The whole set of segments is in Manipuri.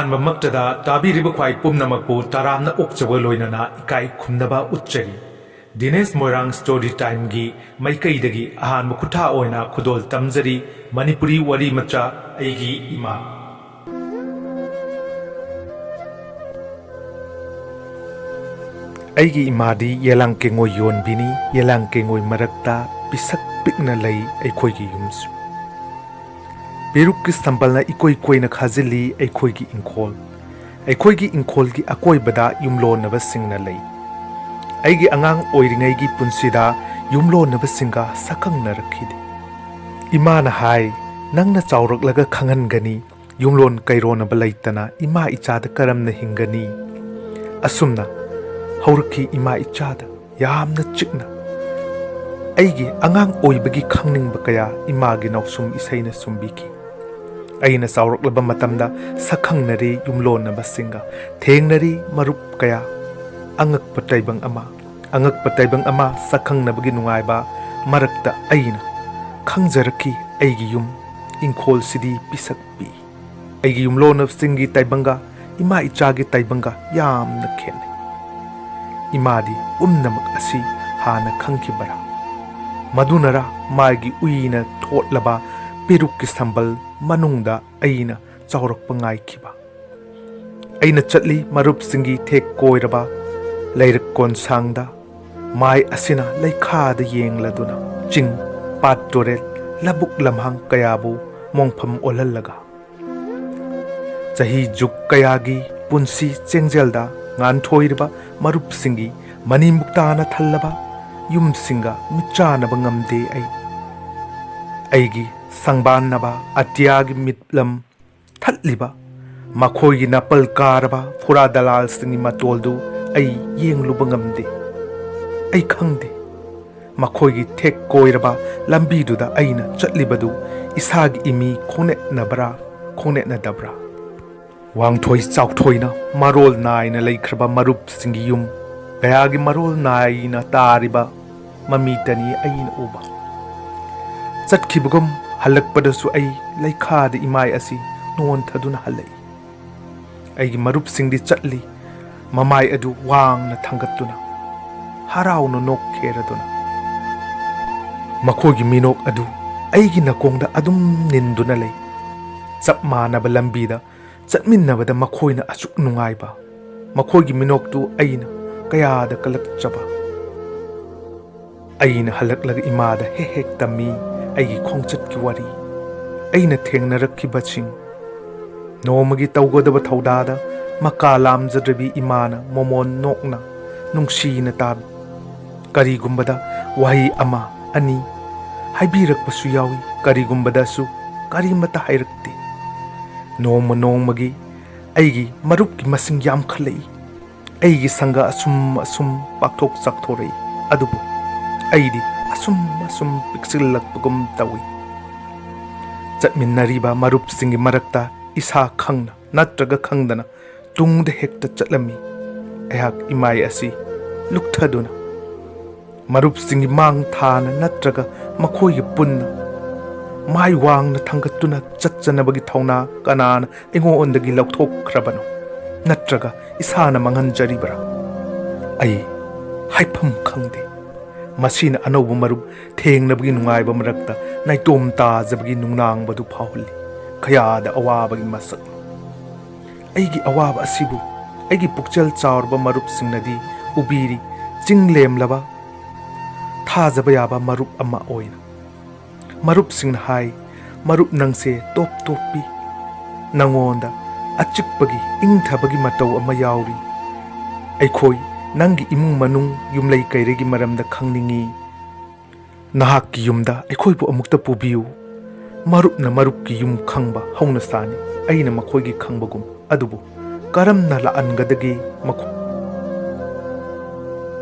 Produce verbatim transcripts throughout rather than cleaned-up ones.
ꯑꯍꯥꯟꯕꯃꯛꯇꯗ ꯇꯥꯕꯤꯔꯤꯕ ꯈ꯭ꯋꯥꯏ ꯄꯨꯝꯅꯃꯛꯄꯨ ꯇꯔꯥꯝꯅ ꯑꯣꯛꯆꯕ ꯂꯣꯏꯅꯅ ꯏꯀꯥꯏ ꯈꯨꯝꯅꯕ ꯎꯠꯆꯔꯤ꯫ ꯗꯤꯅꯦꯁ ꯃꯣꯏꯔꯥꯡ ꯁ꯭ꯇꯣꯔꯤ ꯇꯥꯏꯝꯒꯤ ꯃꯥꯏꯀꯩꯗꯒꯤ ꯑꯍꯥꯟꯕ ꯈꯨꯠꯊꯥ ꯑꯣꯏꯅ ꯈꯨꯗꯣꯜ ꯇꯝꯖꯔꯤ, ꯃꯅꯤꯄꯨꯔꯤ ꯋꯥꯔꯤ ꯃꯆꯥ ꯑꯩꯒꯤ ꯏꯃꯥ꯫ ꯑꯩꯒꯤ ꯏꯃꯥꯗꯤ ꯌꯦꯂꯥꯡ ꯀꯦꯡꯉꯣꯏ ꯌꯣꯟꯕꯤꯅꯤ꯫ ꯌꯦꯂꯥꯡ ꯀꯦꯡꯉꯣꯏ ꯃꯔꯛꯇ ꯄꯤꯁꯛ ꯄꯤꯛꯅ ꯂꯩ ꯑꯩꯈꯣꯏꯒꯤ ꯌꯨꯝꯁꯨ꯫ ꯄꯦꯔꯨꯛꯀꯤ ꯁꯝꯕꯜꯅ ꯏꯀꯣꯏ ꯀꯣꯏꯅ ꯈꯥꯖꯤꯜꯂꯤ ꯑꯩꯈꯣꯏꯒꯤ ꯏꯪꯈꯣꯜ꯫ ꯑꯩꯈꯣꯏꯒꯤ ꯏꯪꯈꯣꯜꯒꯤ ꯑꯀꯣꯏꯕꯗ ꯌꯨꯝꯂꯣꯟꯅꯕꯁꯤꯡꯅ ꯂꯩ꯫ ꯑꯩꯒꯤ ꯑꯉꯥꯡ ꯑꯣꯏꯔꯤꯉꯩꯒꯤ ꯄꯨꯟꯁꯤꯗ ꯌꯨꯝꯂꯣꯟꯅꯕꯁꯤꯡꯒ ꯁꯛꯈꯪꯅꯔꯛꯈꯤꯗꯦ꯫ ꯏꯃꯥꯅ ꯍꯥꯏ, "ꯅꯪꯅ ꯆꯥꯎꯔꯛꯂꯒ ꯈꯪꯍꯟꯒꯅꯤ, ꯌꯨꯝꯂꯣꯟ ꯀꯩꯔꯣꯟꯅꯕ ꯂꯩꯇꯅ ꯏꯃꯥ ꯏꯆꯥꯗ ꯀꯔꯝꯅ ꯍꯤꯡꯒꯅꯤ?" ꯑꯁꯨꯝꯅ ꯍꯧꯔꯛꯈꯤ ꯏꯃꯥ ꯏꯆꯥꯗ ꯌꯥꯝꯅ ꯆꯤꯛꯅ꯫ ꯑꯩꯒꯤ ꯑꯉꯥꯡ ꯑꯣꯏꯕꯒꯤ ꯈꯪꯅꯤꯡꯕ ꯀꯌꯥ ꯏꯃꯥꯒꯤ ꯅꯥꯎꯁꯨꯝ ꯏꯁꯩꯅ ꯁꯨꯝꯕꯤꯈꯤ꯫ ꯑꯩꯅ ꯆꯥꯎꯔꯛꯂꯕ ꯃꯇꯝꯗ ꯁꯛꯈꯪꯅꯔꯤ ꯌꯨꯝꯂꯣꯟꯅꯕꯁꯤꯡꯒ, ꯊꯦꯡꯅꯔꯤ ꯃꯔꯨꯞ ꯀꯌꯥ꯫ ꯑꯉꯛꯄ ꯇꯥꯏꯕꯪ ꯑꯃ, ꯑꯉꯛꯄ ꯇꯥꯏꯕꯪ ꯑꯃ ꯁꯛꯈꯪꯅꯕꯒꯤ ꯅꯨꯡꯉꯥꯏꯕ ꯃꯔꯛꯇ ꯑꯩꯅ ꯈꯪꯖꯔꯛꯈꯤ ꯑꯩꯒꯤ ꯌꯨꯝ ꯏꯪꯈꯣꯜꯁꯤꯗꯤ ꯄꯤꯁꯛ ꯄꯤꯛꯏ꯫ ꯑꯩꯒꯤ ꯌꯨꯝꯂꯣꯟꯅꯕꯁꯤꯡꯒꯤ ꯇꯥꯏꯕꯪꯒ ꯏꯃꯥ ꯏꯆꯥꯒꯤ ꯇꯥꯏꯕꯪꯒ ꯌꯥꯝꯅ ꯈꯦꯠꯅꯩ꯫ ꯏꯃꯥꯗꯤ ꯄꯨꯝꯅꯃꯛ ꯑꯁꯤ ꯍꯥꯟꯅ ꯈꯪꯈꯤꯕꯔꯥ? ꯃꯗꯨꯅꯔꯥ ꯃꯥꯒꯤ ꯎꯏꯅ ꯊꯣꯠꯂꯕ ꯄꯦꯔꯨꯛꯀꯤ ꯁꯝꯕꯜ ꯃꯅꯨꯡꯗ ꯑꯩꯅ ꯆꯥꯎꯔꯛꯄ ꯉꯥꯏꯈꯤꯕ? ꯑꯩꯅ ꯆꯠꯂꯤ ꯃꯔꯨꯞꯁꯤꯡꯒꯤ ꯊꯦꯛ ꯀꯣꯏꯔꯕ ꯂꯩꯔꯛ ꯀꯣꯟꯁꯥꯡꯗ, ꯃꯥꯏ ꯑꯁꯤꯅ ꯂꯩꯈꯥꯗ ꯌꯦꯡꯂꯗꯨꯅ ꯆꯤꯡ, ꯄꯥꯠ, ꯇꯨꯔꯦꯜ, ꯂꯧꯕꯨꯛ, ꯂꯝꯍꯥꯡ ꯀꯌꯥꯕꯨ ꯃꯣꯡꯐꯝ ꯑꯣꯜꯍꯜꯂꯒ꯫ ꯆꯍꯤ ꯖꯨꯛ ꯀꯌꯥꯒꯤ ꯄꯨꯟꯁꯤ ꯆꯦꯡꯖꯦꯜꯗ ꯉꯥꯟꯊꯣꯏꯔꯕ ꯃꯔꯨꯞꯁꯤꯡꯒꯤ ꯃꯅꯤꯃꯨꯛꯇꯥꯅ ꯊꯜꯂꯕ ꯌꯨꯝꯁꯤꯡꯒ ꯃꯤꯠꯆꯥꯅꯕ ꯉꯝꯗꯦ ꯑꯩ꯫ ꯑꯩꯒꯤ ꯁꯪꯕꯥꯟꯅꯕ ꯑꯇꯤꯌꯥꯒꯤ ꯃꯤꯠꯂꯝ ꯊꯠꯂꯤꯕ ꯃꯈꯣꯏꯒꯤ ꯅꯥꯄꯜ ꯀꯥꯔꯕ ꯐꯨꯔꯥ ꯗꯂꯥꯜꯁꯤꯡꯒꯤ ꯃꯇꯣꯜꯗꯨ ꯑꯩ ꯌꯦꯡꯂꯨꯕ ꯉꯝꯗꯦ꯫ ꯑꯩ ꯈꯪꯗꯦ, ꯃꯈꯣꯏꯒꯤ ꯊꯦꯛ ꯀꯣꯏꯔꯕ ꯂꯝꯕꯤꯗꯨꯗ ꯑꯩꯅ ꯆꯠꯂꯤꯕꯗꯨ ꯏꯁꯥꯒꯤ ꯏꯃꯤ ꯈꯣꯡꯅꯦꯠꯅꯕ꯭ꯔꯥ, ꯈꯣꯡꯅꯦꯠꯅꯗꯕ꯭ꯔꯥ? ꯋꯥꯡꯊꯣꯏ ꯆꯥꯎꯊꯣꯏꯅ ꯃꯔꯣꯜ ꯅꯥꯏꯅ ꯂꯩꯈ꯭ꯔꯕ ꯃꯔꯨꯞꯁꯤꯡꯒꯤ ꯌꯨꯝ ꯀꯌꯥꯒꯤ ꯃꯔꯣꯜ ꯅꯥꯏꯅ ꯇꯥꯔꯤꯕ ꯃꯃꯤꯇꯅꯤ ꯑꯩꯅ ꯎꯕ꯫ ꯆꯠꯈꯤꯕꯒꯨꯝ ꯍꯜꯂꯛꯄꯗꯁꯨ ꯑꯩ ꯂꯩꯈꯥꯗ ꯏꯃꯥꯏ ꯑꯁꯤ ꯅꯣꯟꯊꯗꯨꯅ ꯍꯜꯂꯛꯏ꯫ ꯑꯩꯒꯤ ꯃꯔꯨꯞꯁꯤꯡꯗꯤ ꯆꯠꯂꯤ, ꯃꯃꯥꯏ ꯑꯗꯨ ꯋꯥꯡꯅ ꯊꯥꯡꯒꯠꯇꯨꯅ, ꯍꯔꯥꯎꯅ ꯅꯣꯛꯈꯦꯔꯗꯨꯅ꯫ ꯃꯈꯣꯏꯒꯤ ꯃꯤꯅꯣꯛ ꯑꯗꯨ ꯑꯩꯒꯤ ꯅꯥꯀꯣꯡꯗ ꯑꯗꯨꯝ ꯅꯤꯟꯗꯨꯅ ꯂꯩ꯫ ꯆꯞ ꯃꯥꯟꯅꯕ ꯂꯝꯕꯤꯗ ꯆꯠꯃꯤꯟꯅꯕꯗ ꯃꯈꯣꯏꯅ ꯑꯁꯨꯛ ꯅꯨꯡꯉꯥꯏꯕ, ꯃꯈꯣꯏꯒꯤ ꯃꯤꯅꯣꯛꯇꯨ ꯑꯩꯅ ꯀꯌꯥꯗ ꯀꯜꯂꯛꯆꯕ꯫ ꯑꯩꯅ ꯍꯜꯂꯛꯂꯒ ꯏꯃꯥꯗ ꯍꯦꯛ ꯍꯦꯛ ꯇꯝꯃꯤ ꯑꯩꯒꯤ ꯈꯣꯡꯆꯠꯀꯤ ꯋꯥꯔꯤ, ꯑꯩꯅ ꯊꯦꯡꯅꯔꯛꯈꯤꯕꯁꯤꯡ꯫ ꯅꯣꯡꯃꯒꯤ ꯇꯧꯒꯗꯕ ꯊꯧꯗꯥꯗ ꯃꯀꯥ ꯂꯥꯝꯖꯗ꯭ꯔꯕꯤ ꯏꯃꯥꯅ ꯃꯣꯃꯣꯟ ꯅꯣꯛꯅ ꯅꯨꯡꯁꯤꯅ ꯇꯥꯕꯤ꯫ ꯀꯔꯤꯒꯨꯝꯕꯗ ꯋꯥꯍꯩ ꯑꯃ, ꯑꯅꯤ ꯍꯥꯏꯕꯤꯔꯛꯄꯁꯨ ꯌꯥꯎꯏ, ꯀꯔꯤꯒꯨꯝꯕꯗꯁꯨ ꯀꯔꯤꯃꯠꯇ ꯍꯥꯏꯔꯛꯇꯦ꯫ ꯅꯣꯡꯃ ꯅꯣꯡꯃꯒꯤ ꯑꯩꯒꯤ ꯃꯔꯨꯞꯀꯤ ꯃꯁꯤꯡ ꯌꯥꯝꯈꯠꯂꯛꯏ꯫ ꯑꯩꯒꯤ ꯁꯪꯒ ꯑꯁꯨꯝ ꯑꯁꯨꯝ ꯄꯥꯛꯊꯣꯛ ꯆꯥꯎꯊꯣꯔꯛꯏ꯫ ꯑꯗꯨꯕꯨ ꯑꯩꯗꯤ ꯑꯁꯨꯝ ꯑꯁꯨꯝ ꯄꯤꯛꯁꯤꯜꯂꯛꯄꯒꯨꯝ ꯇꯧꯏ꯫ ꯆꯠꯃꯤꯟꯅꯔꯤꯕ ꯃꯔꯨꯞꯁꯤꯡꯒꯤ ꯃꯔꯛꯇ ꯏꯁꯥ ꯈꯪꯅ ꯅꯠꯇ꯭ꯔꯒ ꯈꯪꯗꯅ ꯇꯨꯡꯗ ꯍꯦꯛꯇ ꯆꯠꯂꯝꯃꯤ꯫ ꯑꯩꯍꯥꯛ ꯏꯃꯥꯏ ꯑꯁꯤ ꯂꯨꯛꯊꯗꯨꯅ ꯃꯔꯨꯞꯁꯤꯡꯒꯤ ꯃꯥꯡ ꯊꯥꯅ ꯅꯠꯇ꯭ꯔꯒ ꯃꯈꯣꯏꯒ ꯄꯨꯟꯅ ꯃꯥꯏ ꯋꯥꯡꯅ ꯊꯥꯡꯒꯠꯇꯨꯅ ꯆꯠꯆꯅꯕꯒꯤ ꯊꯧꯅꯥ ꯀꯅꯥꯅ ꯑꯩꯉꯣꯟꯗꯒꯤ ꯂꯧꯊꯣꯛꯈ꯭ꯔꯕꯅꯣ? ꯅꯠꯇ꯭ꯔꯒ ꯏꯁꯥꯅ ꯃꯥꯡꯍꯟꯖꯔꯤꯕ꯭ꯔꯥ? ꯑꯩ ꯍꯥꯏꯐꯝ ꯈꯪꯗꯦ꯫ ꯃꯁꯤꯅ ꯑꯅꯧꯕ ꯃꯔꯨꯞ ꯊꯦꯡꯅꯕꯒꯤ ꯅꯨꯡꯉꯥꯏꯕ ꯃꯔꯛꯇ ꯅꯥꯏꯇꯣꯝ ꯇꯥꯖꯕꯒꯤ ꯅꯨꯡꯅꯥꯡꯕꯗꯨ ꯐꯥꯎꯍꯜꯂꯤ꯫ ꯀꯌꯥꯗ ꯑꯋꯥꯕꯒꯤ ꯃꯁꯛꯅꯣ! ꯑꯩꯒꯤ ꯑꯋꯥꯕ ꯑꯁꯤꯕꯨ ꯑꯩꯒꯤ ꯄꯨꯛꯆꯦꯜ ꯆꯥꯎꯔꯕ ꯃꯔꯨꯞꯁꯤꯡꯅꯗꯤ ꯎꯕꯤꯔꯤ, ꯆꯤꯡ ꯂꯦꯝꯂꯕ ꯊꯥꯖꯕ ꯌꯥꯕ ꯃꯔꯨꯞ ꯑꯃ ꯑꯣꯏꯅ꯫ ꯃꯔꯨꯞꯁꯤꯡꯅ ꯍꯥꯏ, "ꯃꯔꯨꯞ, ꯅꯪꯁꯦ ꯇꯣꯞ ꯇꯣꯞꯄꯤ꯫ ꯅꯪꯉꯣꯟꯗ ꯑꯆꯤꯛꯄꯒꯤ, ꯏꯪꯊꯕꯒꯤ ꯃꯇꯧ ꯑꯃ ꯌꯥꯎꯔꯤ꯫ ꯑꯩꯈꯣꯏ ꯅꯪꯒꯤ ꯏꯃꯨꯡ ꯃꯅꯨꯡ, ꯌꯨꯝꯂꯩ ꯀꯩꯔꯩꯒꯤ ꯃꯔꯝꯗ ꯈꯪꯅꯤꯡꯏ꯫ ꯅꯍꯥꯛꯀꯤ ꯌꯨꯝꯗ ꯑꯩꯈꯣꯏꯕꯨ ꯑꯃꯨꯛꯇ ꯄꯨꯕꯤꯌꯨ꯫" ꯃꯔꯨꯞꯅ ꯃꯔꯨꯞꯀꯤ ꯌꯨꯝ ꯈꯪꯕ ꯍꯧꯅꯁꯥꯅꯤ, ꯑꯩꯅ ꯃꯈꯣꯏꯒꯤ ꯈꯪꯕꯒꯨꯝ꯫ ꯑꯗꯨꯕꯨ ꯀꯔꯝꯅ ꯂꯥꯛꯍꯟꯒꯗꯒꯦ ꯃꯈꯣꯏ?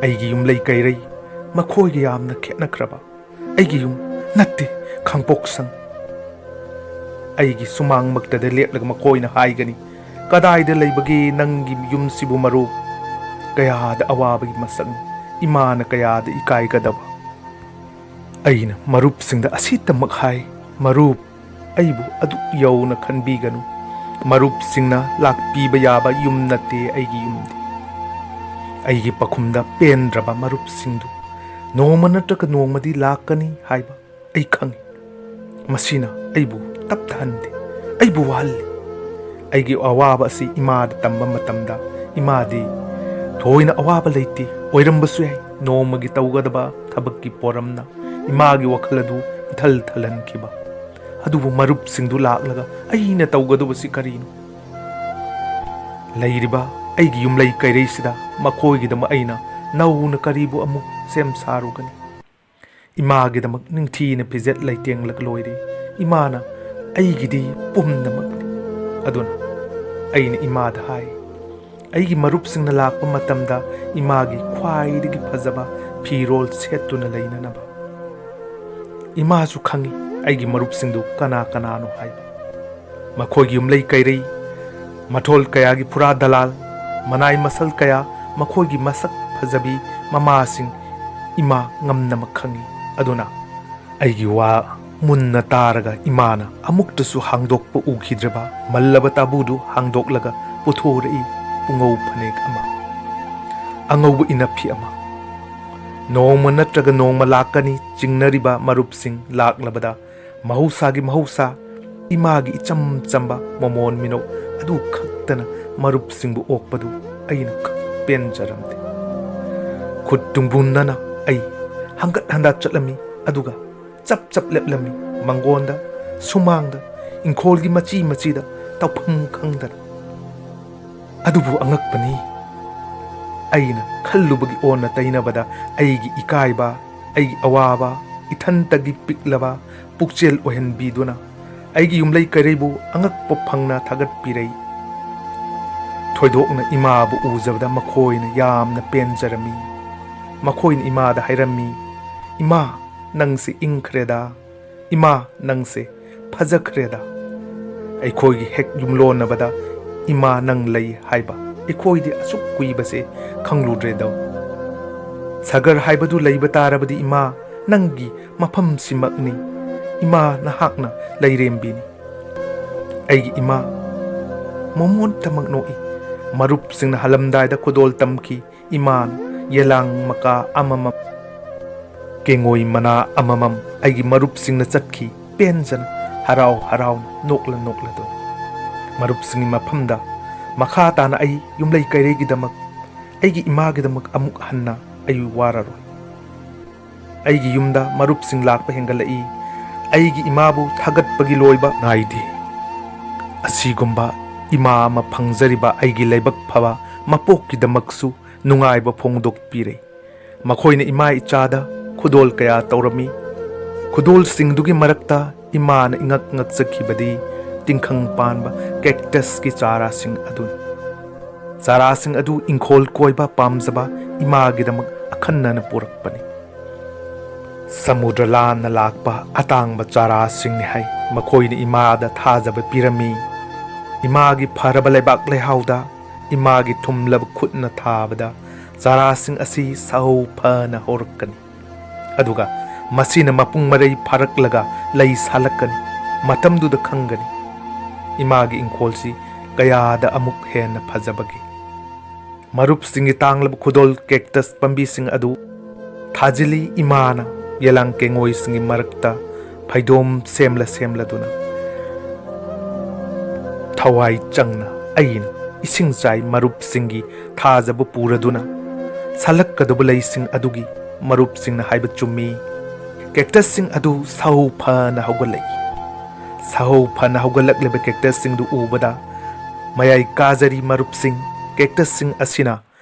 ꯑꯩꯒꯤ ꯌꯨꯝꯂꯩ ꯀꯩꯔꯩ ꯃꯈꯣꯏꯒ ꯌꯥꯝꯅ ꯈꯦꯠꯅꯈ꯭ꯔꯕ꯫ ꯑꯩꯒꯤ ꯌꯨꯝ ꯅꯠꯇꯦ, ꯈꯥꯡꯄꯣꯛꯁꯪ꯫ ꯑꯩꯒꯤ ꯁꯨꯃꯥꯡꯃꯛꯇꯗ ꯂꯦꯞꯂꯒ ꯃꯈꯣꯏꯅ ꯍꯥꯏꯒꯅꯤ, "ꯀꯗꯥꯏꯗ ꯂꯩꯕꯒꯦ ꯅꯪꯒꯤ ꯌꯨꯝꯁꯤꯕꯨ ꯃꯔꯨꯞ?" ꯀꯌꯥꯗ ꯑꯋꯥꯕꯒꯤ ꯃꯁꯛꯅꯤ꯫ ꯏꯃꯥꯅ ꯀꯌꯥꯗ ꯏꯀꯥꯏꯒꯗꯕ꯫ ꯑꯩꯅ ꯃꯔꯨꯞꯁꯤꯡꯗ ꯑꯁꯤꯇꯃꯛ ꯍꯥꯏ, "ꯃꯔꯨꯞ, ꯑꯩꯕꯨ ꯑꯗꯨꯛ ꯌꯧꯅ ꯈꯟꯕꯤꯒꯅꯨ꯫ ꯃꯔꯨꯞꯁꯤꯡꯅ ꯂꯥꯛꯄꯤꯕ ꯌꯥꯕ ꯌꯨꯝ ꯅꯠꯇꯦ ꯑꯩꯒꯤ ꯌꯨꯝꯗꯤ꯫ ꯑꯩꯒꯤ ꯄꯥꯎꯈꯨꯝꯗ ꯄꯦꯟꯗ꯭ꯔꯕ ꯃꯔꯨꯞꯁꯤꯡꯗꯨ ꯅꯣꯡꯃ ꯅꯠꯇ꯭ꯔꯒ ꯅꯣꯡꯃꯗꯤ ꯂꯥꯛꯀꯅꯤ ꯍꯥꯏꯕ ꯑꯩ ꯈꯪꯏ꯫ ꯃꯁꯤꯅ ꯑꯩꯕꯨ ꯇꯞꯊꯍꯟꯗꯦ, ꯑꯩꯕꯨ ꯋꯥꯍꯜꯂꯤ꯫ ꯑꯩꯒꯤ ꯑꯋꯥꯕ ꯑꯁꯤ ꯏꯃꯥꯗ ꯇꯝꯕ ꯃꯇꯝꯗ ꯏꯃꯥꯗꯤ ꯊꯣꯏꯅ ꯑꯋꯥꯕ ꯂꯩꯇꯦ, ꯑꯣꯏꯔꯝꯕꯁꯨ ꯌꯥꯏ ꯅꯣꯡꯃꯒꯤ ꯇꯧꯒꯗꯕ ꯊꯕꯛꯀꯤ ꯄꯣꯔꯝꯅ ꯏꯃꯥꯒꯤ ꯋꯥꯈꯜ ꯑꯗꯨ ꯏꯊꯜ ꯊꯜꯍꯟꯈꯤꯕ꯫ ꯑꯗꯨꯕꯨ ꯃꯔꯨꯞꯁꯤꯡꯗꯨ ꯂꯥꯛꯂꯒ ꯑꯩꯅ ꯇꯧꯒꯗꯕꯁꯤ ꯀꯔꯤꯅꯣ? ꯂꯩꯔꯤꯕ ꯑꯩꯒꯤ ꯌꯨꯝꯂꯩ ꯀꯩꯔꯩꯁꯤꯗ ꯃꯈꯣꯏꯒꯤꯗꯃꯛ ꯑꯩꯅ ꯅꯧꯅ ꯀꯔꯤꯕꯨ ꯑꯃꯨꯛ ꯁꯦꯝ ꯁꯥꯔꯨꯒꯅꯤ? ꯏꯃꯥꯒꯤꯗꯃꯛ ꯅꯤꯡꯊꯤꯅ ꯐꯤꯖꯦꯠ ꯂꯩꯇꯦꯡꯂꯒ ꯂꯣꯏꯔꯦ꯫ ꯏꯃꯥꯅ ꯑꯩꯒꯤꯗꯤ ꯄꯨꯝꯅꯃꯛꯅꯤ꯫ ꯑꯗꯨꯅ ꯑꯩꯅ ꯏꯃꯥꯗ ꯍꯥꯏ, ꯑꯩꯒꯤ ꯃꯔꯨꯞꯁꯤꯡꯅ ꯂꯥꯛꯄ ꯃꯇꯝꯗ ꯏꯃꯥꯒꯤ ꯈ꯭ꯋꯥꯏꯗꯒꯤ ꯐꯖꯕ ꯐꯤꯔꯣꯜ ꯁꯦꯠꯇꯨꯅ ꯂꯩꯅꯅꯕ꯫ ꯏꯃꯥꯁꯨ ꯈꯪꯏ ꯑꯩꯒꯤ ꯃꯔꯨꯞꯁꯤꯡꯗꯨ ꯀꯅꯥ ꯀꯅꯥꯅꯣ ꯍꯥꯏꯕ꯫ ꯃꯈꯣꯏꯒꯤ ꯌꯨꯝꯂꯩ ꯀꯩꯔꯩ, ꯃꯊꯣꯜ ꯀꯌꯥꯒꯤ ꯐꯨꯔꯥ ꯗꯂꯥꯜ, ꯃꯅꯥꯏ ꯃꯁꯜ ꯀꯌꯥ, ꯃꯈꯣꯏꯒꯤ ꯃꯁꯛ ꯐꯖꯕꯤ ꯃꯃꯥꯁꯤꯡ ꯏꯃꯥ ꯉꯝꯅꯃꯛ ꯈꯪꯏ꯫ ꯑꯗꯨꯅ ꯑꯩꯒꯤ ꯋꯥ ꯃꯨꯟꯅ ꯇꯥꯔꯒ ꯏꯃꯥꯅ ꯑꯃꯨꯛꯇꯁꯨ ꯍꯥꯡꯗꯣꯛꯄ ꯎꯈꯤꯗ꯭ꯔꯕ ꯃꯜꯂꯕ ꯇꯥꯕꯨꯗꯨ ꯍꯥꯡꯗꯣꯛꯂꯒ ꯄꯨꯊꯣꯔꯛꯏ ꯄꯨꯉꯧ ꯐꯅꯦꯛ ꯑꯃ꯫ ꯑꯉꯧꯕ ꯏꯅꯐꯤ ꯑꯃ꯫ ꯅꯣꯡꯃ ꯅꯠꯇ꯭ꯔꯒ ꯅꯣꯡꯃ ꯂꯥꯛꯀꯅꯤ ꯆꯤꯡꯅꯔꯤꯕ ꯃꯔꯨꯞꯁꯤꯡ ꯂꯥꯛꯂꯕꯗ ꯃꯍꯧꯁꯥꯒꯤ ꯃꯍꯧꯁꯥ ꯏꯃꯥꯒꯤ ꯏꯆꯝ ꯆꯝꯕ ꯃꯃꯣꯟ ꯃꯤꯅꯣꯛ ꯑꯗꯨ ꯈꯛꯇꯅ ꯃꯔꯨꯞꯁꯤꯡꯕꯨ ꯑꯣꯛꯄꯗꯨ ꯑꯩꯅ ꯈꯛ ꯄꯦꯟꯖꯔꯝꯗꯦ꯫ ꯈꯨꯠ ꯇꯨꯡꯕꯨꯟꯅꯅ ꯑꯩ ꯍꯪꯒꯠ ꯍꯟꯗ ꯆꯠꯂꯝꯃꯤ, ꯑꯗꯨꯒ ꯆꯞ ꯆꯞ ꯂꯦꯞꯂꯝꯃꯤ ꯃꯪꯒꯣꯟꯗ, ꯁꯨꯃꯥꯡꯗ, ꯏꯪꯈꯣꯜꯒꯤ ꯃꯆꯤ ꯃꯆꯤꯗ ꯇꯧꯐꯝ ꯈꯪꯗꯅ꯫ ꯑꯗꯨꯕꯨ ꯑꯉꯛꯄꯅꯤ, ꯑꯩꯅ ꯈꯜꯂꯨꯕꯒꯤ ꯑꯣꯟꯅ ꯇꯩꯅꯕꯗ ꯑꯩꯒꯤ ꯏꯀꯥꯏꯕ, ꯑꯩꯒꯤ ꯑꯋꯥꯕ, ꯏꯊꯟꯇꯒꯤ ꯄꯤꯛꯂꯕ ꯄꯨꯛꯆꯦꯜ ꯑꯣꯏꯍꯟꯕꯤꯗꯨꯅ ꯑꯩꯒꯤ ꯌꯨꯝꯂꯩ ꯀꯩꯔꯩꯕꯨ ꯑꯉꯛꯄ ꯐꯪꯅ ꯊꯥꯒꯠꯄꯤꯔꯩ꯫ ꯊꯣꯏꯗꯣꯛꯅ ꯏꯃꯥꯕꯨ ꯎꯖꯕꯗ ꯃꯈꯣꯏꯅ ꯌꯥꯝꯅ ꯄꯦꯟꯖꯔꯝꯃꯤ꯫ ꯃꯈꯣꯏꯅ ꯏꯃꯥꯗ ꯍꯥꯏꯔꯝꯃꯤ, "ꯏꯃꯥ, ꯅꯪꯁꯦ ꯏꯪꯈ꯭ꯔꯦꯗ꯫ ꯏꯃꯥ, ꯅꯪꯁꯦ ꯐꯖꯈ꯭ꯔꯦꯗ꯫ ꯑꯩꯈꯣꯏꯒꯤ ꯍꯦꯛ ꯌꯨꯝꯂꯣꯟꯅꯕꯗ ꯏꯃꯥ ꯅꯪ ꯂꯩ ꯍꯥꯏꯕ ꯑꯩꯈꯣꯏꯗꯤ ꯑꯁꯨꯛ ꯀꯨꯏꯕꯁꯦ ꯈꯪꯂꯨꯗ꯭ꯔꯦꯗꯣ꯫ ꯁꯒꯔ ꯍꯥꯏꯕꯗꯨ ꯂꯩꯕ ꯇꯥꯔꯕꯗꯤ ꯏꯃꯥ, ꯅꯪꯒꯤ ꯃꯐꯝꯁꯤꯃꯛꯅꯤ꯫ ꯏꯃꯥ, ꯅꯍꯥꯛꯅ ꯂꯩꯔꯦꯝꯕꯤꯅꯤ꯫ ꯑꯩꯒꯤ ꯏꯃꯥ, ꯃꯣꯃꯣꯟꯇꯃꯛ ꯅꯣꯛꯏ꯫ ꯃꯔꯨꯞꯁꯤꯡꯅ ꯍꯜꯂꯝꯗꯥꯏꯗ ꯈꯨꯗꯣꯜ ꯇꯝꯈꯤ꯫ ꯏꯃꯥꯅ ꯌꯦꯂꯥꯡ ꯃꯀꯥ ꯑꯃꯃꯝ, ꯀꯦꯡꯉꯣꯏ ꯃꯅꯥ ꯑꯃꯃꯝ ꯑꯩꯒꯤ ꯃꯔꯨꯞꯁꯤꯡꯅ ꯆꯠꯈꯤ꯫ ꯄꯦꯟꯖꯅ, ꯍꯔꯥꯎ ꯍꯔꯥꯎꯅ, ꯅꯣꯛꯂ ꯅꯣꯛꯂꯗꯨꯅ꯫ ꯃꯔꯨꯞꯁꯤꯡꯒꯤ ꯃꯐꯝꯗ ꯃꯈꯥ ꯇꯥꯅ ꯑꯩ ꯌꯨꯝꯂꯩ ꯀꯩꯔꯩꯒꯤꯗꯃꯛ, ꯑꯩꯒꯤ ꯏꯃꯥꯒꯤꯗꯃꯛ ꯑꯃꯨꯛ ꯍꯟꯅ ꯑꯩ ꯋꯥꯔꯔꯣꯏ꯫ ꯑꯩꯒꯤ ꯌꯨꯝꯗ ꯃꯔꯨꯞꯁꯤꯡ ꯂꯥꯛꯄ ꯍꯦꯟꯒꯠꯂꯛꯏ꯫ ꯑꯩꯒꯤ ꯏꯃꯥꯕꯨ ꯊꯥꯒꯠꯄꯒꯤ ꯂꯣꯏꯕ ꯅꯥꯏꯗꯦ꯫ ꯑꯁꯤꯒꯨꯝꯕ ꯏꯃꯥ ꯑꯃ ꯐꯪꯖꯔꯤꯕ ꯑꯩꯒꯤ ꯂꯥꯏꯕꯛ ꯐꯕ ꯃꯄꯣꯛꯀꯤꯗꯃꯛꯁꯨ ꯅꯨꯡꯉꯥꯏꯕ ꯐꯣꯡꯗꯣꯛꯄꯤꯔꯦ꯫ ꯃꯈꯣꯏꯅ ꯏꯃꯥ ꯏꯆꯥꯗ ꯈꯨꯗꯣꯜ ꯀꯌꯥ ꯇꯧꯔꯝꯃꯤ꯫ ꯈꯨꯗꯣꯜꯁꯤꯡꯗꯨꯒꯤ ꯃꯔꯛꯇ ꯏꯃꯥꯅ ꯏꯉꯛ ꯉꯛꯆꯈꯤꯕꯗꯤ ꯇꯤꯡꯈꯪ ꯄꯥꯟꯕ ꯀꯦꯛꯇꯁꯀꯤ ꯆꯥꯔꯥꯁꯤꯡ ꯑꯗꯨꯅꯤ꯫ ꯆꯥꯔꯥꯁꯤꯡ ꯑꯗꯨ ꯏꯪꯈꯣꯜ ꯀꯣꯏꯕ ꯄꯥꯝꯖꯕ ꯏꯃꯥꯒꯤꯗꯃꯛ ꯑꯈꯟꯅꯅ ꯄꯨꯔꯛꯄꯅꯤ꯫ ꯁꯃꯨꯗ꯭ꯔ ꯂꯥꯟꯅ ꯂꯥꯛꯄ ꯑꯇꯥꯡꯕ ꯆꯥꯔꯥꯁꯤꯡꯅꯤ ꯍꯥꯏ꯫ ꯃꯈꯣꯏꯅ ꯏꯃꯥꯗ ꯊꯥꯖꯕ ꯄꯤꯔꯝꯃꯤ꯫ ꯏꯃꯥꯒꯤ ꯐꯔꯕ ꯂꯩꯕꯥꯛ ꯂꯩꯍꯥꯎꯗ, ꯏꯃꯥꯒꯤ ꯊꯨꯝꯂꯕ ꯈꯨꯠꯅ ꯊꯥꯕꯗ ꯆꯥꯔꯥꯁꯤꯡ ꯑꯁꯤ ꯁꯥꯍꯧ ꯐꯅ ꯍꯧꯔꯛꯀꯅꯤ꯫ ꯑꯗꯨꯒ ꯃꯁꯤꯅ ꯃꯄꯨꯡ ꯃꯔꯩ ꯐꯥꯔꯛꯂꯒ ꯂꯩ ꯁꯥꯠꯂꯛꯀꯅꯤ꯫ ꯃꯇꯝꯗꯨꯗ ꯈꯪꯒꯅꯤ ꯏꯃꯥꯒꯤ ꯏꯪꯈꯣꯜꯁꯤ ꯀꯌꯥꯗ ꯑꯃꯨꯛ ꯍꯦꯟꯅ ꯐꯖꯕꯒꯦ꯫ ꯃꯔꯨꯞꯁꯤꯡꯒꯤ ꯇꯥꯡꯂꯕ ꯈꯨꯗꯣꯜ ꯀꯦꯛꯇꯁ ꯄꯥꯝꯕꯤꯁꯤꯡ ꯑꯗꯨ ꯊꯥꯖꯤꯜꯂꯤ꯫ ꯏꯃꯥꯅ ꯌꯦꯂꯥꯡ ꯀꯦꯡꯉꯣꯏꯁꯤꯡꯒꯤ ꯃꯔꯛꯇ ꯐꯩꯗꯣꯝ ꯁꯦꯝꯂ ꯁꯦꯝꯂꯗꯨꯅ ꯊꯋꯥꯏ ꯆꯪꯅ ꯑꯩꯅ ꯏꯁꯤꯡ ꯆꯥꯏ꯫ ꯃꯔꯨꯞꯁꯤꯡꯒꯤ ꯊꯥꯖꯕ ꯄꯨꯔꯗꯨꯅ ꯁꯥꯠꯂꯛꯀꯗꯕ ꯂꯩꯁꯤꯡ ꯑꯗꯨꯒꯤ ꯃꯔꯨꯞꯁꯤꯡꯅ ꯍꯥꯏꯕ ꯆꯨꯝꯃꯤ꯫ ꯀꯦꯛꯇꯁꯁꯤꯡ ꯑꯗꯨ ꯁꯥꯍꯧ ꯐꯅ ꯍꯧꯒꯠꯂꯛꯏ꯫ ꯁꯥꯍꯧ ꯐꯅ ꯍꯧꯒꯠꯂꯛꯂꯤꯕ ꯀꯦꯛꯇꯁꯁꯤꯡꯗꯨ ꯎꯕꯗ ꯃꯌꯥꯏ ꯀꯥꯖꯔꯤ꯫ ꯃꯔꯨꯞꯁꯤꯡ, ꯀꯦꯛꯇꯁꯁꯤꯡ ꯑꯁꯤꯅ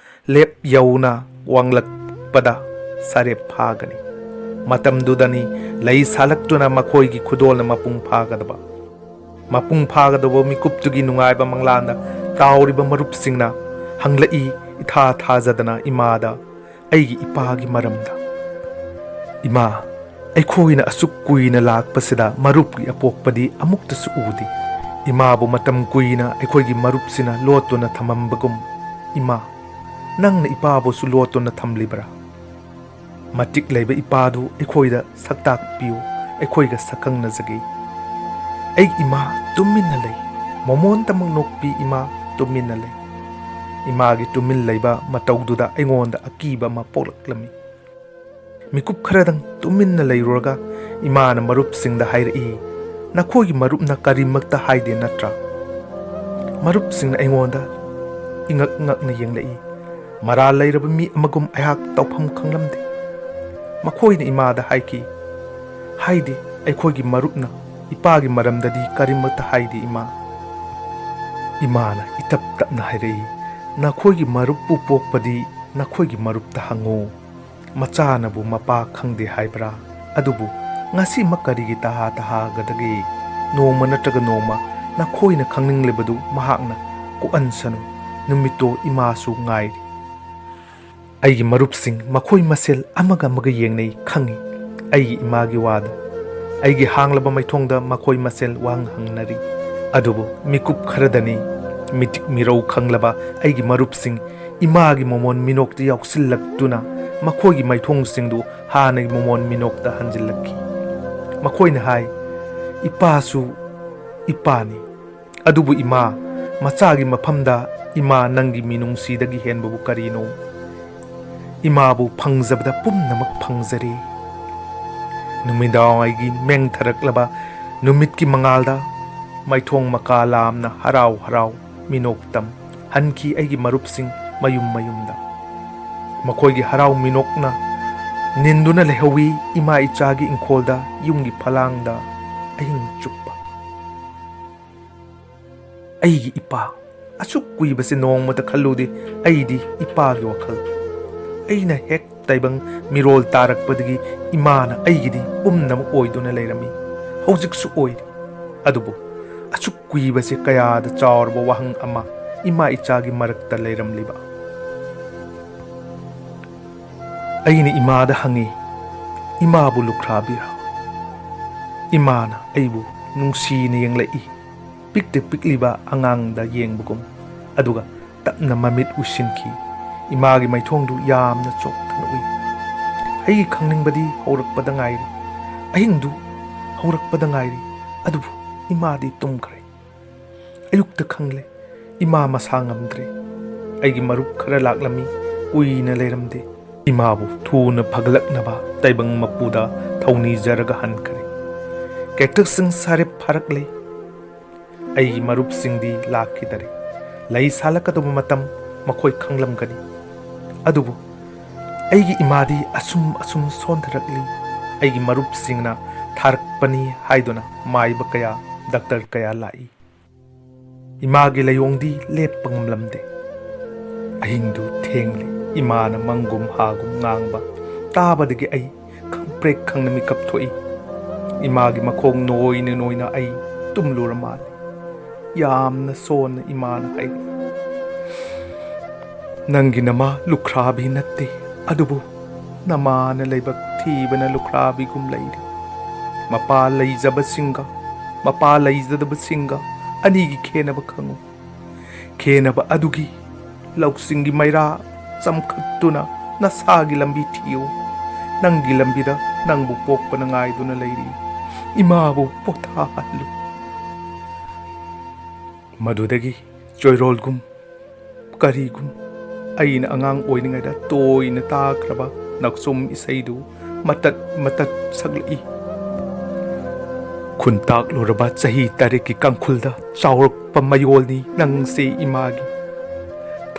ꯂꯦꯞ ꯌꯧꯅ ꯋꯥꯡꯂꯛꯄꯗ ꯁꯥꯔꯦꯞ ꯐꯥꯒꯅꯤ꯫ ꯃꯇꯝꯗꯨꯗꯅꯤ ꯂꯩ ꯁꯥꯠꯂꯛꯇꯨꯅ ꯃꯈꯣꯏꯒꯤ ꯈꯨꯗꯣꯜꯅ ꯃꯄꯨꯡ ꯐꯥꯒꯗꯕ꯫ ꯃꯄꯨꯡ ꯐꯥꯒꯗꯧꯕ ꯃꯤꯀꯨꯞꯇꯨꯒꯤ ꯅꯨꯡꯉꯥꯏꯕ ꯃꯪꯂꯥꯟꯗ ꯇꯥꯎꯔꯤꯕ ꯃꯔꯨꯞꯁꯤꯡꯅ ꯍꯪꯂꯛꯏ, ꯏꯊꯥ ꯊꯥꯖꯗꯅ ꯏꯃꯥꯗ ꯑꯩꯒꯤ ꯏꯄꯥꯒꯤ ꯃꯔꯝꯗ꯫ "ꯏꯃꯥ, ꯑꯩꯈꯣꯏꯅ ꯑꯁꯨꯛ ꯀꯨꯏꯅ ꯂꯥꯛꯄꯁꯤꯗ ꯃꯔꯨꯞꯀꯤ ꯑꯄꯣꯛꯄꯗꯤ ꯑꯃꯨꯛꯇꯁꯨ ꯎꯗꯦ꯫ ꯏꯃꯥꯕꯨ ꯃꯇꯝ ꯀꯨꯏꯅ ꯑꯩꯈꯣꯏꯒꯤ ꯃꯔꯨꯞꯁꯤꯅ ꯂꯣꯠꯇꯨꯅ ꯊꯝꯃꯝꯕꯒꯨꯝ, ꯏꯃꯥ, ꯅꯪꯅ ꯏꯄꯥꯕꯨꯁꯨ ꯂꯣꯠꯇꯨꯅ ꯊꯝꯂꯤꯕ꯭ꯔꯥ? ꯃꯇꯤꯛ ꯂꯩꯕ ꯏꯄꯥꯗꯨ ꯑꯩꯈꯣꯏꯗ ꯁꯛꯇꯥꯛꯄꯤꯌꯨ, ꯑꯩꯈꯣꯏꯒ ꯁꯛꯈꯪꯅꯖꯒꯦ꯫" ꯑꯩꯒꯤ ꯏꯃꯥ ꯇꯨꯃꯤꯟꯅ ꯂꯩ꯫ ꯃꯣꯃꯣꯟꯇꯃꯛ ꯅꯣꯛꯄꯤ ꯏꯃꯥ ꯇꯨꯃꯤꯟꯅ ꯂꯩ꯫ ꯏꯃꯥꯒꯤ ꯇꯨꯃꯤꯟ ꯂꯩꯕ ꯃꯇꯧꯗꯨꯗ ꯑꯩꯉꯣꯟꯗ ꯑꯀꯤꯕ ꯑꯃ ꯄꯣꯛꯂꯛꯂꯝꯃꯤ꯫ ꯃꯤꯀꯨꯞ ꯈꯔꯗꯪ ꯇꯨꯃꯤꯟꯅ ꯂꯩꯔꯨꯔꯒ ꯏꯃꯥꯅ ꯃꯔꯨꯞꯁꯤꯡꯗ ꯍꯥꯏꯔꯛꯏ, "ꯅꯈꯣꯏꯒꯤ ꯃꯔꯨꯞꯅ ꯀꯔꯤꯃꯛꯇ ꯍꯥꯏꯗꯦ ꯅꯠꯇ꯭ꯔꯥ?" ꯃꯔꯨꯞꯁꯤꯡꯅ ꯑꯩꯉꯣꯟꯗ ꯏꯉꯛ ꯉꯛꯅ ꯌꯦꯡꯂꯛꯏ꯫ ꯃꯔꯥꯜ ꯂꯩꯔꯕ ꯃꯤ ꯑꯃꯒꯨꯝ ꯑꯩꯍꯥꯛ ꯇꯧꯐꯝ ꯈꯪꯂꯝꯗꯦ꯫ ꯃꯈꯣꯏꯅ ꯏꯃꯥꯗ ꯍꯥꯏꯈꯤ, "ꯍꯥꯏꯗꯦ, ꯑꯩꯈꯣꯏꯒꯤ ꯃꯔꯨꯞꯅ ꯏꯄꯥꯒꯤ ꯃꯔꯝꯗꯗꯤ ꯀꯔꯤꯃꯠꯇ ꯍꯥꯏꯗꯦ, ꯏꯃꯥ"꯫ ꯏꯃꯥꯅ ꯏꯇꯞ ꯇꯞꯅ ꯍꯥꯏꯔꯛꯏ, "ꯅꯈꯣꯏꯒꯤ ꯃꯔꯨꯞꯄꯨ ꯄꯣꯛꯄꯗꯤ ꯅꯈꯣꯏꯒꯤ ꯃꯔꯨꯞꯇ ꯍꯪꯉꯨ꯫ ꯃꯆꯥꯅꯕꯨ ꯃꯄꯥ ꯈꯪꯗꯦ ꯍꯥꯏꯕ꯭ꯔꯥ? ꯑꯗꯨꯕꯨ ꯉꯁꯤꯃꯛ ꯀꯔꯤꯒꯤ ꯇꯍꯥ ꯇꯍꯥꯒꯗꯒꯦ? ꯅꯣꯡꯃ ꯅꯠꯇ꯭ꯔꯒ ꯅꯣꯡꯃ ꯅꯈꯣꯏꯅ ꯈꯪꯅꯤꯡꯂꯤꯕꯗꯨ ꯃꯍꯥꯛꯅ ꯀꯣꯛꯍꯟꯁꯅꯨ꯫ ꯅꯨꯃꯤꯠꯇꯣ ꯏꯃꯥꯁꯨ ꯉꯥꯏꯔꯤ"꯫ ꯑꯩꯒꯤ ꯃꯔꯨꯞꯁꯤꯡ ꯃꯈꯣꯏ ꯃꯁꯦꯜ ꯑꯃꯒ ꯑꯃꯒ ꯌꯦꯡꯅꯩ ꯈꯪꯏ꯫ ꯑꯩꯒꯤ ꯏꯃꯥꯒꯤ ꯋꯥꯗ ꯑꯩꯒꯤ ꯍꯥꯡꯂꯕ ꯃꯥꯏꯊꯣꯡꯗ ꯃꯈꯣꯏ ꯃꯁꯦꯜ ꯋꯥꯍꯪ ꯍꯪꯅꯔꯤ꯫ ꯑꯗꯨꯕꯨ ꯃꯤꯀꯨꯞ ꯈꯔꯗꯅꯤ ꯃꯤꯇꯤꯛ ꯃꯤꯔꯧ ꯈꯪꯂꯕ ꯑꯩꯒꯤ ꯃꯔꯨꯞꯁꯤꯡ ꯏꯃꯥꯒꯤ ꯃꯃꯣꯟ ꯃꯤꯅꯣꯛꯇ ꯌꯥꯎꯁꯤꯜꯂꯛꯇꯨꯅ ꯃꯈꯣꯏꯒꯤ ꯃꯥꯏꯊꯣꯡꯁꯤꯡꯗꯨ ꯍꯥꯟꯅꯒꯤ ꯃꯃꯣꯟ ꯃꯤꯅꯣꯛꯇ ꯍꯟꯖꯤꯜꯂꯛꯈꯤ꯫ ꯃꯈꯣꯏꯅ ꯍꯥꯏ, "ꯏꯄꯥꯁꯨ ꯏꯄꯥꯅꯤ꯫ ꯑꯗꯨꯕꯨ ꯏꯃꯥ, ꯃꯆꯥꯒꯤ ꯃꯐꯝꯗ ꯏꯃꯥ ꯅꯪꯒꯤ ꯃꯤꯅꯨꯡꯁꯤꯗꯒꯤ ꯍꯦꯟꯕꯕꯨ ꯀꯔꯤꯅꯣ? ꯏꯃꯥꯕꯨ ꯐꯪꯖꯕꯗ ꯄꯨꯝꯅꯃꯛ ꯐꯪꯖꯔꯦ"꯫ ꯅꯨꯃꯤꯗꯥꯡꯋꯥꯏꯒꯤ ꯃꯦꯡꯊꯔꯛꯂꯕ ꯅꯨꯃꯤꯠꯀꯤ ꯃꯉꯥꯜꯗ ꯃꯥꯏꯊꯣꯡ ꯃꯀꯥ ꯂꯥꯝꯅ ꯍꯔꯥꯎ ꯍꯔꯥꯎ ꯃꯤꯅꯣꯛꯇꯝ ꯍꯟꯈꯤ ꯑꯩꯒꯤ ꯃꯔꯨꯞꯁꯤꯡ ꯃꯌꯨꯝ ꯃꯌꯨꯝꯗ꯫ ꯃꯈꯣꯏꯒꯤ ꯍꯔꯥꯎ ꯃꯤꯅꯣꯛꯅ ꯅꯤꯟꯗꯨꯅ ꯂꯩꯍꯧꯋꯤ ꯏꯃꯥ ꯏꯆꯥꯒꯤ ꯏꯪꯈꯣꯜꯗ, ꯌꯨꯝꯒꯤ ꯐꯂꯥꯡꯗ ꯑꯍꯤꯡ ꯆꯨꯞꯄ꯫ ꯑꯩꯒꯤ ꯏꯄꯥ, ꯑꯁꯨꯛ ꯀꯨꯏꯕꯁꯦ ꯅꯣꯡꯃꯇ ꯈꯜꯂꯨꯗꯦ ꯑꯩꯗꯤ ꯏꯄꯥꯒꯤ ꯋꯥꯈꯜ꯫ ꯑꯩꯅ ꯍꯦꯛ ꯇꯥꯏꯕꯪ ꯃꯤꯔꯣꯜ ꯇꯥꯔꯛꯄꯗꯒꯤ ꯏꯃꯥꯅ ꯑꯩꯒꯤꯗꯤ ꯄꯨꯝꯅꯃꯛ ꯑꯣꯏꯗꯨꯅ ꯂꯩꯔꯝꯃꯤ, ꯍꯧꯖꯤꯛꯁꯨ ꯑꯣꯏꯔꯤ꯫ ꯑꯗꯨꯕꯨ ꯑꯁꯨꯛ ꯀꯨꯏꯕꯁꯦ ꯀꯌꯥꯗ ꯆꯥꯎꯔꯕ ꯋꯥꯍꯪ ꯑꯃ ꯏꯃꯥ ꯏꯆꯥꯒꯤ ꯃꯔꯛꯇ ꯂꯩꯔꯝꯂꯤꯕ꯫ ꯑꯩꯅ ꯏꯃꯥꯗ ꯍꯪꯉꯤ, "ꯏꯃꯥꯕꯨ ꯂꯨꯈ꯭ꯔꯥꯕꯤꯔꯥ?" ꯏꯃꯥꯅ ꯑꯩꯕꯨ ꯅꯨꯡꯁꯤꯅ ꯌꯦꯡꯂꯛꯏ, ꯄꯤꯛꯇ ꯄꯤꯛꯂꯤꯕ ꯑꯉꯥꯡꯗ ꯌꯦꯡꯕꯒꯨꯝ, ꯑꯗꯨꯒ ꯇꯞꯅ ꯃꯃꯤꯠ ꯎꯏꯁꯤꯟꯈꯤ꯫ ꯏꯃꯥꯒꯤ ꯃꯥꯏꯊꯣꯡꯗꯨ ꯌꯥꯝꯅ ꯆꯣꯛꯊꯅ ꯎꯏ꯫ ꯑꯩꯒꯤ ꯈꯪꯅꯤꯡꯕꯗꯤ ꯍꯧꯔꯛꯄꯗ ꯉꯥꯏꯔꯤ꯫ ꯑꯍꯤꯡꯗꯨ ꯍꯧꯔꯛꯄꯗ ꯉꯥꯏꯔꯤ, ꯑꯗꯨꯕꯨ ꯏꯃꯥꯗꯤ ꯇꯨꯝꯈ꯭ꯔꯦ꯫ ꯑꯌꯨꯛꯇ ꯈꯪꯂꯦ, ꯏꯃꯥ ꯃꯁꯥ ꯉꯝꯗ꯭ꯔꯦ꯫ ꯑꯩꯒꯤ ꯃꯔꯨꯞ ꯈꯔ ꯂꯥꯛꯂꯝꯃꯤ, ꯀꯨꯏꯅ ꯂꯩꯔꯝꯗꯦ꯫ ꯏꯃꯥꯕꯨ ꯊꯨꯅ ꯐꯒꯠꯂꯛꯅꯕ ꯇꯥꯏꯕꯪ ꯃꯄꯨꯗ ꯊꯧꯅꯤꯖꯔꯒ ꯍꯟꯈ꯭ꯔꯦ꯫ ꯀꯦꯛꯇꯁꯁꯤꯡ ꯁꯥꯔꯦꯞ ꯐꯥꯔꯛꯂꯦ꯫ ꯑꯩꯒꯤ ꯃꯔꯨꯞꯁꯤꯡꯗꯤ ꯂꯥꯛꯈꯤꯗꯔꯦ꯫ ꯂꯩ ꯁꯥꯠꯂꯛꯀꯗꯕ ꯃꯇꯝ ꯃꯈꯣꯏ ꯈꯪꯂꯝꯒꯅꯤ꯫ ꯑꯗꯨꯕꯨ ꯑꯩꯒꯤ ꯏꯃꯥꯗꯤ ꯑꯁꯨꯝ ꯑꯁꯨꯝ ꯁꯣꯟꯊꯔꯛꯂꯤ꯫ ꯑꯩꯒꯤ ꯃꯔꯨꯞꯁꯤꯡꯅ ꯊꯥꯔꯛꯄꯅꯤ ꯍꯥꯏꯗꯨꯅ ꯃꯥꯏꯕ ꯀꯌꯥ, ꯗꯥꯛꯇꯔ ꯀꯌꯥ ꯂꯥꯛꯏ꯫ ꯏꯃꯥꯒꯤ ꯂꯥꯏꯑꯣꯡꯗꯤ ꯂꯦꯞꯄ ꯉꯝꯂꯝꯗꯦ꯫ ꯑꯍꯤꯡꯗꯨ ꯊꯦꯡꯂꯦ꯫ ꯏꯃꯥꯅ ꯃꯪꯒꯨꯝ ꯍꯥꯒꯨꯝ ꯉꯥꯡꯕ ꯇꯥꯕꯗꯒꯤ ꯑꯩ ꯈꯪꯄ꯭ꯔꯦꯛ ꯈꯪꯅ ꯃꯤꯀꯞ ꯊꯣꯛꯏ꯫ ꯏꯃꯥꯒꯤ ꯃꯈꯣꯡ ꯅꯣꯏꯅ ꯅꯣꯏꯅ ꯑꯩ ꯇꯨꯝꯂꯨꯔ ꯃꯥꯜꯂꯦ꯫ ꯌꯥꯝꯅ ꯁꯣꯟꯅ ꯏꯃꯥꯅ ꯍꯥꯏꯔꯛꯏ, "ꯅꯪꯒꯤ ꯅꯃꯥ ꯂꯨꯈ꯭ꯔꯥꯕꯤ ꯅꯠꯇꯦ, ꯑꯗꯨꯕꯨ ꯅꯃꯥꯅ ꯂꯥꯏꯕꯛ ꯊꯤꯕꯅ ꯂꯨꯈ꯭ꯔꯥꯕꯤꯒꯨꯝ ꯂꯩꯔꯤ꯫ ꯃꯄꯥ ꯂꯩꯖꯕꯁꯤꯡꯒ ꯃꯄꯥ ꯂꯩꯖꯗꯕꯁꯤꯡꯒ ꯑꯅꯤꯒꯤ ꯈꯦꯟꯅꯕ ꯈꯪꯉꯨ꯫ ꯈꯦꯟꯅꯕ ꯑꯗꯨꯒꯤ ꯂꯧꯁꯤꯡꯒꯤ ꯃꯩꯔꯥ ꯆꯝꯈꯠꯇꯨꯅ ꯅꯁꯥꯒꯤ ꯂꯝꯕꯤ ꯊꯤꯌꯨ꯫ ꯅꯪꯒꯤ ꯂꯝꯕꯤꯗ ꯅꯪꯕꯨ ꯄꯣꯛꯄꯅ ꯉꯥꯏꯗꯨꯅ ꯂꯩꯔꯤ꯫ ꯏꯃꯥꯕꯨ ꯄꯣꯊꯥꯍꯜꯂꯨ"꯫ ꯃꯗꯨꯗꯒꯤ ꯆꯣꯏꯔꯣꯜꯒꯨꯝ ꯀꯔꯤꯒꯨꯝ ꯑꯩꯅ ꯑꯉꯥꯡ ꯑꯣꯏꯔꯤꯉꯩꯗ ꯇꯣꯏꯅ ꯇꯥꯈ꯭ꯔꯕ ꯅꯥꯎꯁꯨꯝ ꯏꯁꯩꯗꯨ ꯃꯇꯠ ꯃꯇꯠ ꯁꯛꯂꯛꯏ꯫ "ꯈꯨꯟꯇꯥꯛꯂꯨꯔꯕ ꯆꯍꯤ ꯇꯔꯦꯠꯀꯤ ꯀꯥꯡꯈꯨꯜꯗ ꯆꯥꯎꯔꯛꯄ ꯃꯌꯣꯜꯅꯤ ꯅꯪꯁꯦ ꯏꯃꯥꯒꯤ꯫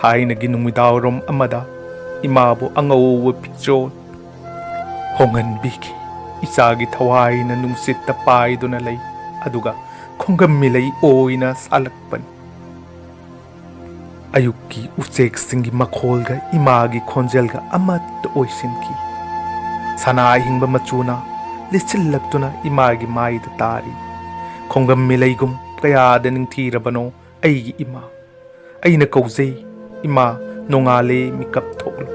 ꯊꯥꯏꯅꯒꯤ ꯅꯨꯃꯤꯗꯥꯡꯋꯥꯏꯔꯝ ꯑꯃꯗ ꯏꯃꯥꯕꯨ ꯑꯉꯧꯕ ꯐꯤꯖꯣꯜ ꯍꯣꯡꯍꯟꯕꯤꯈꯤ꯫ ꯏꯆꯥꯒꯤ ꯊꯋꯥꯏꯅ ꯅꯨꯡꯁꯤꯠꯇ ꯄꯥꯏꯗꯨꯅ ꯂꯩ, ꯑꯗꯨꯒ ꯈꯣꯡꯒꯝ ꯃꯤꯂꯩ ꯑꯣꯏꯅ ꯁꯥꯠꯂꯛꯄꯅꯤ꯫ ꯑꯌꯨꯛꯀꯤ ꯎꯆꯦꯛꯁꯤꯡꯒꯤ ꯃꯈꯣꯜꯒ ꯏꯃꯥꯒꯤ ꯈꯣꯟꯖꯦꯜꯒ ꯑꯃꯠꯇ ꯑꯣꯏꯁꯤꯟꯈꯤ꯫ ꯁꯅꯥ ꯑꯍꯤꯡꯕ ꯃꯆꯨꯅ ꯂꯤꯠꯁꯤꯜꯂꯛꯇꯨꯅ ꯏꯃꯥꯒꯤ ꯃꯥꯏꯗ ꯇꯥꯔꯤ꯫ ꯈꯣꯡꯒꯝ ꯃꯤꯂꯩꯒꯨꯝ ꯀꯌꯥꯗ ꯅꯤꯡꯊꯤꯔꯕꯅꯣ ꯑꯩꯒꯤ ꯏꯃꯥ꯫ ꯑꯩꯅ ꯀꯧꯖꯩ, "ꯏꯃꯥ, ꯅꯣꯡꯉꯥꯜꯂꯦ, ꯃꯤꯀꯞ ꯊꯣꯛꯂꯨ꯫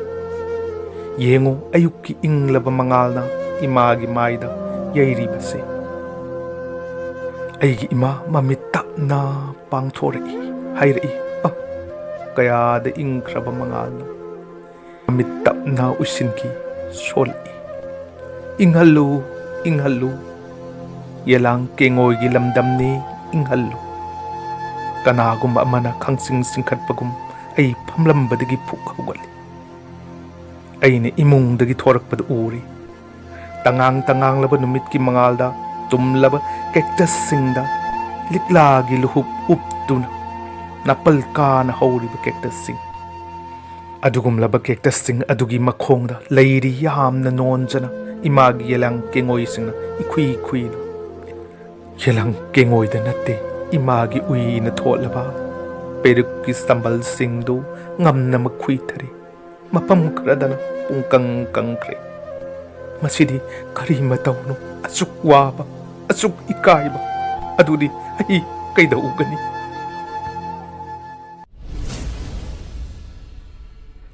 ꯌꯦꯡꯉꯨ, ꯑꯌꯨꯛꯀꯤ ꯏꯪꯂꯕ ꯃꯉꯥꯜꯅ ꯏꯃꯥꯒꯤ ꯃꯥꯏꯗ ꯌꯩꯔꯤꯕꯁꯦ"꯫ ꯑꯩꯒꯤ ꯏꯃꯥ ꯃꯃꯤꯠ ꯇꯞꯅ ꯄꯥꯡꯊꯣꯔꯛꯏ, ꯍꯥꯏꯔꯛꯏ, "ꯑ, ꯀꯌꯥꯗ ꯏꯪꯈ꯭ꯔꯕ ꯃꯉꯥꯜꯅꯣ!" ꯃꯃꯤꯠ ꯇꯞꯅ ꯎꯏꯁꯤꯟꯈꯤ, ꯁꯣꯜꯂꯛꯏ, "ꯏꯪꯍꯜꯂꯨ, ꯏꯪꯍꯜꯂꯨ꯫ ꯌꯦꯂꯥꯡ ꯀꯦꯡꯉꯣꯏꯒꯤ ꯂꯝꯗꯝꯅꯤ, ꯏꯪꯍꯜꯂꯨ"꯫ ꯀꯅꯥꯒꯨꯝꯕ ꯑꯃꯅ ꯈꯪꯆꯤꯡ ꯆꯤꯡꯈꯠꯄꯒꯨꯝ ꯑꯩ ꯐꯝꯂꯝꯕꯗꯒꯤ ꯐꯨꯛ ꯍꯧꯒꯠꯂꯤ꯫ ꯑꯩꯅ ꯏꯃꯨꯡꯗꯒꯤ ꯊꯣꯔꯛꯄꯗ ꯎꯔꯤ꯫ ꯇꯉꯥꯡ ꯇꯉꯥꯡꯂꯕ ꯅꯨꯃꯤꯠꯀꯤ ꯃꯉꯥꯜꯗ ꯇꯨꯝꯂꯕ ꯀꯦꯛꯇꯁꯁꯤꯡꯗ ꯂꯤꯛꯂꯥꯒꯤ ꯂꯨꯍꯨꯞ ꯎꯞꯇꯨꯅ ꯅꯥꯄꯜ ꯀꯥꯅ ꯍꯧꯔꯤꯕ ꯀꯦꯛꯇꯁꯁꯤꯡ꯫ ꯑꯗꯨꯒꯨꯝꯂꯕ ꯀꯦꯛꯇꯁꯁꯤꯡ ꯑꯗꯨꯒꯤ ꯃꯈꯣꯡꯗ ꯂꯩꯔꯤ ꯌꯥꯝꯅ ꯅꯣꯟꯖꯅ ꯏꯃꯥꯒꯤ ꯌꯦꯂꯥꯡ ꯀꯦꯡꯉꯣꯏꯁꯤꯡꯅ ꯏꯈꯨꯏ ꯈꯨꯏꯅ꯫ ꯌꯦꯂꯥꯡ ꯀꯦꯡꯉꯣꯏꯗ ꯅꯠꯇꯦ, ꯏꯃꯥꯒꯤ ꯎꯏꯅ ꯊꯣꯠꯂꯕ ꯄꯦꯔꯨꯛꯀꯤ ꯁꯝꯕꯜꯁꯤꯡꯗꯨ ꯉꯝꯅ ꯃꯈꯨꯏꯊꯔꯦ꯫ ꯃꯐꯝ ꯈꯔꯗꯅ ꯄꯨꯡꯀꯪ ꯀꯪꯈ꯭ꯔꯦ꯫ ꯃꯁꯤꯗꯤ ꯀꯔꯤ ꯃꯇꯧꯅꯣ? ꯑꯁꯨꯛ ꯋꯥꯕ, ꯑꯁꯨꯛ ꯏꯀꯥꯏꯕ ꯑꯗꯨꯗꯤ ꯑꯩ ꯀꯩꯗꯧꯒꯅꯤ?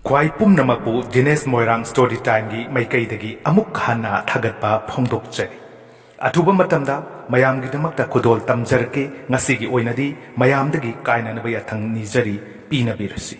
ꯈ꯭ꯋꯥꯏ ꯄꯨꯝꯅꯃꯛꯄꯨ ꯗꯤꯅꯦꯁ ꯃꯣꯏꯔꯥꯡ ꯁ꯭ꯇꯣꯔꯤ ꯇꯥꯏꯝꯒꯤ ꯃꯥꯏꯀꯩꯗꯒꯤ ꯑꯃꯨꯛ ꯍꯟꯅ ꯊꯥꯒꯠꯄ ꯐꯣꯡꯗꯣꯛꯆꯔꯤ꯫ ꯑꯊꯨꯕ ꯃꯇꯝꯗ ꯃꯌꯥꯝꯒꯤꯗꯃꯛꯇ ꯈꯨꯗꯣꯜ ꯇꯝꯖꯔꯛꯀꯦ꯫ ꯉꯁꯤꯒꯤ ꯑꯣꯏꯅꯗꯤ ꯃꯌꯥꯝꯗꯒꯤ ꯀꯥꯏꯅꯅꯕ ꯌꯥꯊꯪ ꯅꯤꯖꯔꯤ, ꯄꯤꯅꯕꯤꯔꯁꯤ꯫